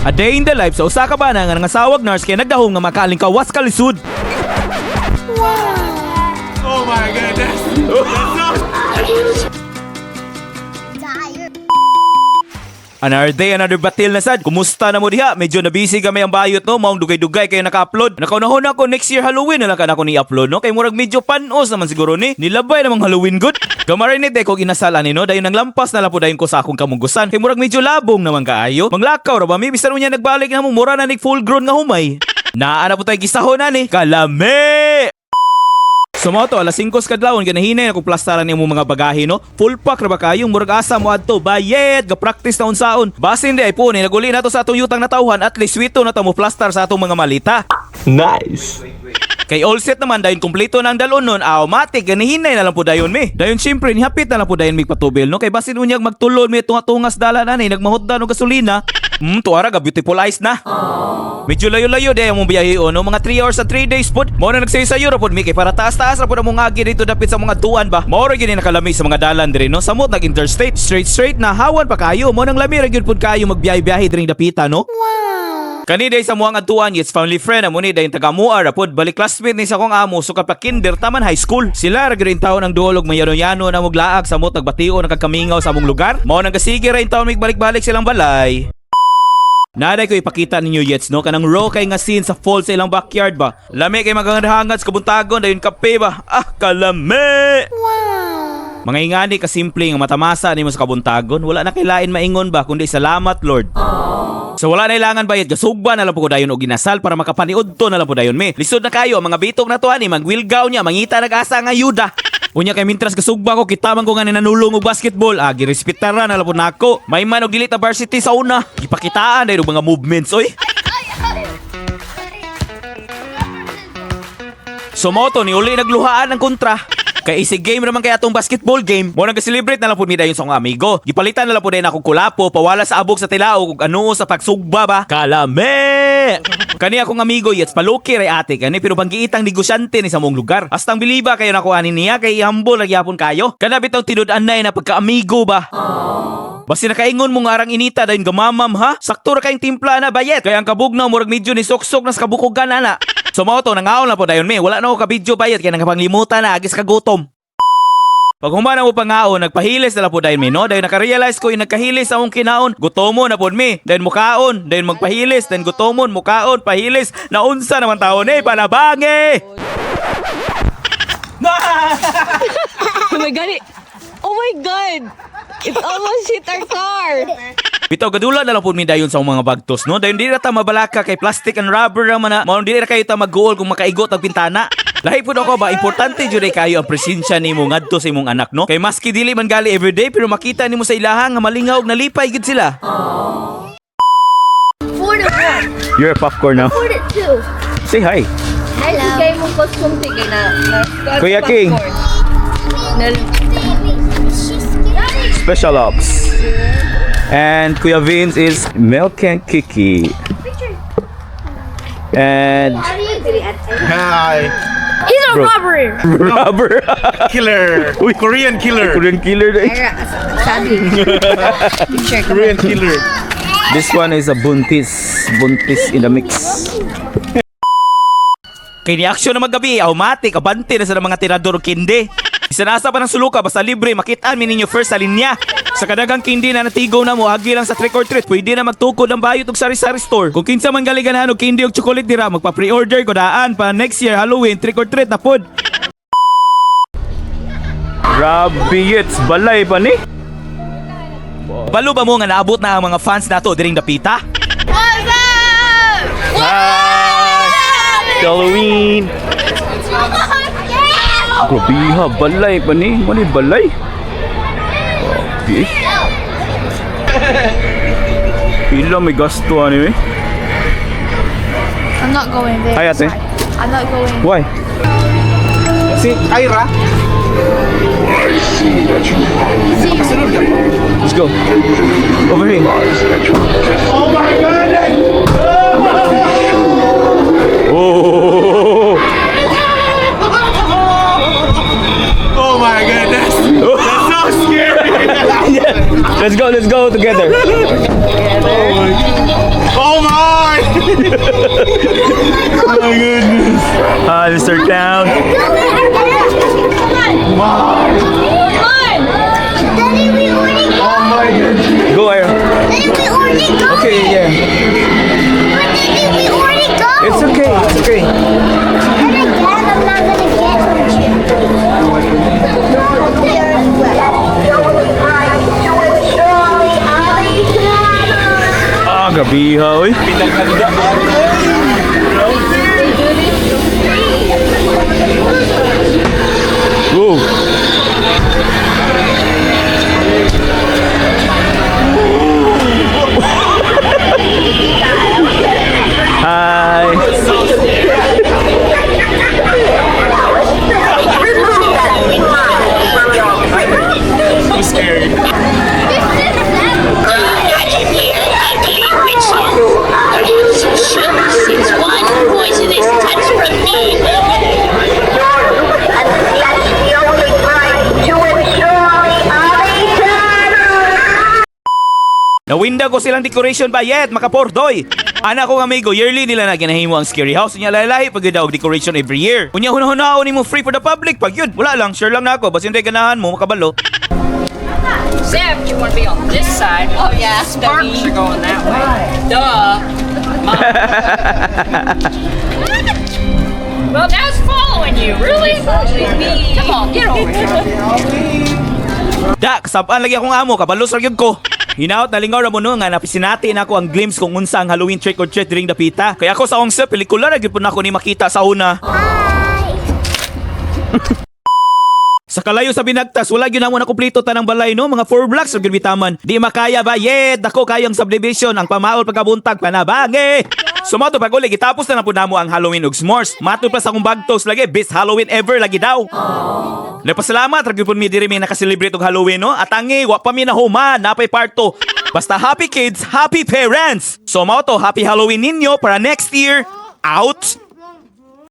A day in the life sa usa ka bana nga nangasawag nurse kay nagdahom nga makaalingkawas kalisod. Oh my goodness. That's so Another day, another batil na sad. Kumusta na mo diha? Medyo na busy kami ang bayot, no. Maong dugay-dugay kayo naka-upload. Nakaunahon ako next year Halloween na lang ka nako ni-upload, no. Kay murag medyo panos naman siguro ni. Nilabay namang Halloween good. Gamarinate eh kog inasal ani, no. Dayon nang lampas na lang po dayon ko sa akong kamunggusan. Kay murag medyo labong naman kaayo. Manglakaw ra ba mi bisan unya nagbalik na mo mura na nig full grown nga humay. Naa na po tayo gisahon ani. Kalami! So mao to, alas 5 sa kadlawon ganahinay na kung plastaran nimo mga bagahe, no. Full pack ra ba kayo, murag asa mo adto bayet, ga practice na unsaon. Basin di ay po ni naguli na to sa atong yutang natawhan, at least swito na ta mo plastar sa atong mga malita. Nice. Kay all set naman dayon, kumpleto na ang dalon nun, automatic ganihinay na lang po dayon mi. Dayon syempre nihapit na lang po dayon mig patubil, no, kay basin unyag magtulon mi tunga-tungas dalan ani nagmahutdan og gasolina. Tuara ga beautiful eyes na. Medyo layo-layo di ang mong biyahe o, no? Mga 3 hours sa 3 days pod. Mao na nagsayo-sayo ra pod mi kay para taas-taas ra pod ang mong agi dito dapit sa mga tuan ba. Mao ra gyud ni nakalami sa mga dalan diri, no. Samot nag interstate, straight straight na hawan pa kayo. Mao nang lami ra gyud pod kayo magbiyahe-biyahe diring dapita, no. Kani day sa muang atuan, it's family friend amo ni dayon taga Muar pod, balik classmate ni sa akong amo so pa kinder taman high school. Sila ra gyud taon ang duol og mayano-yano na muglaag samot nagbation nagkakamingaw sa among lugar. Mao nang gasige ra taon mig balik-balik silang balay. Naday ko ipakita ninyo yets, no, kanang raw kay nga scene sa falls sa ilang backyard ba. Lami kay magangad-hangad sa kabuntagon dayon kape ba. Ah, kalami. Wow. Mga ingani ka simple nga matamasa nimo sa kabuntagon, wala na kailain maingon ba kundi salamat, Lord. So wala na ilangan bayad, gasugba na lang po ko dayon og ginasal para makapaniud to na lang po dayon mi. Lisod na kayo ang mga bitok na to ani magwilgaw niya mangita nag-asa nga ayuda. Unya kay mintras kasugba ko kita man ko nga nanulong og basketball, ah, girespetara na lang po nako. May man og dili ta varsity sa una. Gipakitaan dayon og mga movements oy. So mo to ni uli nagluhaan ang kontra. Kay easy game naman kay atong basketball game. Mo nang celebrate na lang pud mi dayon sa akong amigo. Gipalitan na lang pud dayon akong kulapo, pawala sa abog sa tilao ug ano sa pagsugba ba. Kalame. Kani akong amigo yets paluki ray ate kani pero banggiitang negosyante ni sa mong lugar. Hastang biliba kayo nako ani niya kay ihambol ra gyapon kayo. Kana bitaw tinud-an na pagka-amigo ba. Basta nakaingon mo nga arang inita dayon gamamam ha. Sakto ra kayong timpla na bayet. Kaya ang kabugnaw murag medyo ni suksok na sa kabukogan ana. So mao to nangaon na po dayon mi. Wala na ko ka video bayet kay nangapanglimutan na agis kagutom. Pag humana mo pangaon, nagpahilis na lang po dayon mi, no? Dayon nakarealize ko yung nagkahilis sa akong kinaon. Gutomon na po mi. Dayon mukaon, dayon magpahilis, dayon gutomon, mukaon, pahilis. Naunsa naman taon eh, palabangi! Oh my God! Oh my God! It almost hit our car! Bitaw gadula na lang po mi dayon sa akong mga bagtos, no? Dayon dili ra ta mabalaka kay plastic and rubber ra man na. Mao dili ra kayo ta mag-goal kung makaigot ang pintana. Lahi pud ako ba, importante jud ay kayo ang presensya nimo ngadto sa imong anak, no? Kay maski dili man gali everyday pero makita nimo sa ilaha nga malingaw og nalipay gid sila. 4 to 1. You're a popcorn now. 4 to 2. Say hi. Hello. Kay mong costume tigay na Kuya King. Na, Special Ops. And Kuya Vince is Milk and Kiki. And Hi. He's a Bro. robber. Rubber. Killer. Uy. Korean killer. Korean killer. Sabi. Picture ka. Korean killer. This one is a buntis. Buntis in the mix. Kay ni aksyon na magabi, automatic, abante na sa mga tirador og kindi. Isa nasa pa ng suluka, basta libre, makitaan mi ninyo first sa linya. Sa kadagang kindi na natigaw na mo, agi lang sa trick or treat, pwede na magtukod ang bayot og sari-sari store. Kung kinsa man galiganahan og kindi og chocolate dira, magpa-pre-order ko daan pa next year Halloween, trick or treat na pod. Grabe yets, balay pa ni. Balo ba mo nga naabot na ang mga fans nato diring dapita? What's up? Hi! Halloween! Grabe ha, balay pa ni. Mani balay? Grabe eh. Pila may gasto ani eh. I'm not going there. Hi, ate. I'm not going. Why? Si Ira. Let's go. Over here. Oh my goodness! Oh! Oh my goodness! That's so scary! Let's go together. Oh. Oh my goodness. Hi, Mr. Clown. Daddy, we already go. Oh my goodness. Go, Ira. Daddy, we already go. Okay, yeah. But Daddy, we already go. It's okay. It's okay. And again, I'm not gonna get you. Ah, grabe ha, oy. Go. Hi. I'm scared. Since one poisonous touch from me. Nawinda ko silang decoration ba yet, makapordoy. Ana ko amigo, yearly nila na ginahimo ang scary house unya lahi pag gyud og decoration every year. Unya hunahunao nimo free for the public pag yun. Wala lang, sure lang na ako basin day ganahan mo makabalo. Except you want to be on this side. Oh yeah. Sparks are going that way. Duh. Mom. Well, now it's following you. Really? Come on, get over here. Da, kasabaan lagi akong amo, kabalo sa gyud ko. Hinaot na lingaw ra mo no nga napisinati na ako ang glimpse kung unsa ang Halloween trick or treat during dapita. Kaya ako sa akong sa pelikula ra gyud po nako ni makita sa una. Sa kalayo sa binagtas, wala gyud namo na kumpleto tanang balay no, mga 4 blocks ra gyud bitaman. Di makaya ba yet, dako kayang subdivision ang pamaol pagkabuntag panabangi. Sumato pag uli gitapos na na pud namo ang Halloween ug s'mores. Matud pa sa akong bagtos lagi best Halloween ever lagi daw. Nagpasalamat ra gyud pud mi diri mi nakaselebrate og Halloween no. Atangi wa pa mi nahuman, napay part 2. Basta happy kids, happy parents. So mao to, happy Halloween ninyo para next year. Out.